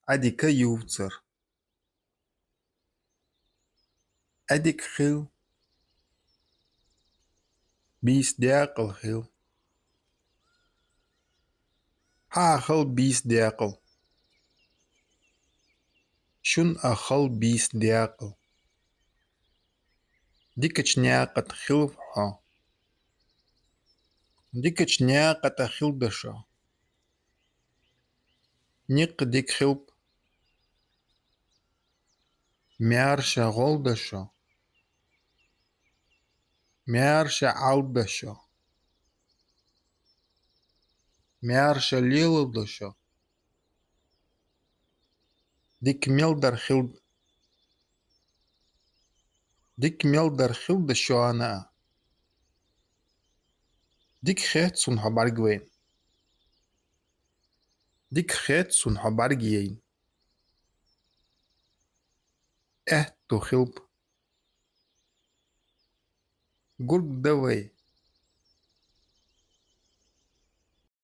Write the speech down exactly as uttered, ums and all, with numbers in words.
Ӏадика ювцар. Ӏадика хила. Бийса даькъала хила. Хьа а хила бийса даькъала. Шун а хила бийса даькъала. Дикача наькъа тӀа хилва хьо. Дикача наькъа тӀа хилда шо. Никъ дика хилба. Маьрша гӀолда шо. Маьрша Ӏалда шо. Маьрша лелалда шо. Дика мел дар хилда. Дика мел дар хилда шоана а. Дика хет сона хьо бӀаргавайна. Дика хет сона хьо бӀаргаяйна. Аьттув хилба. Гургда вай,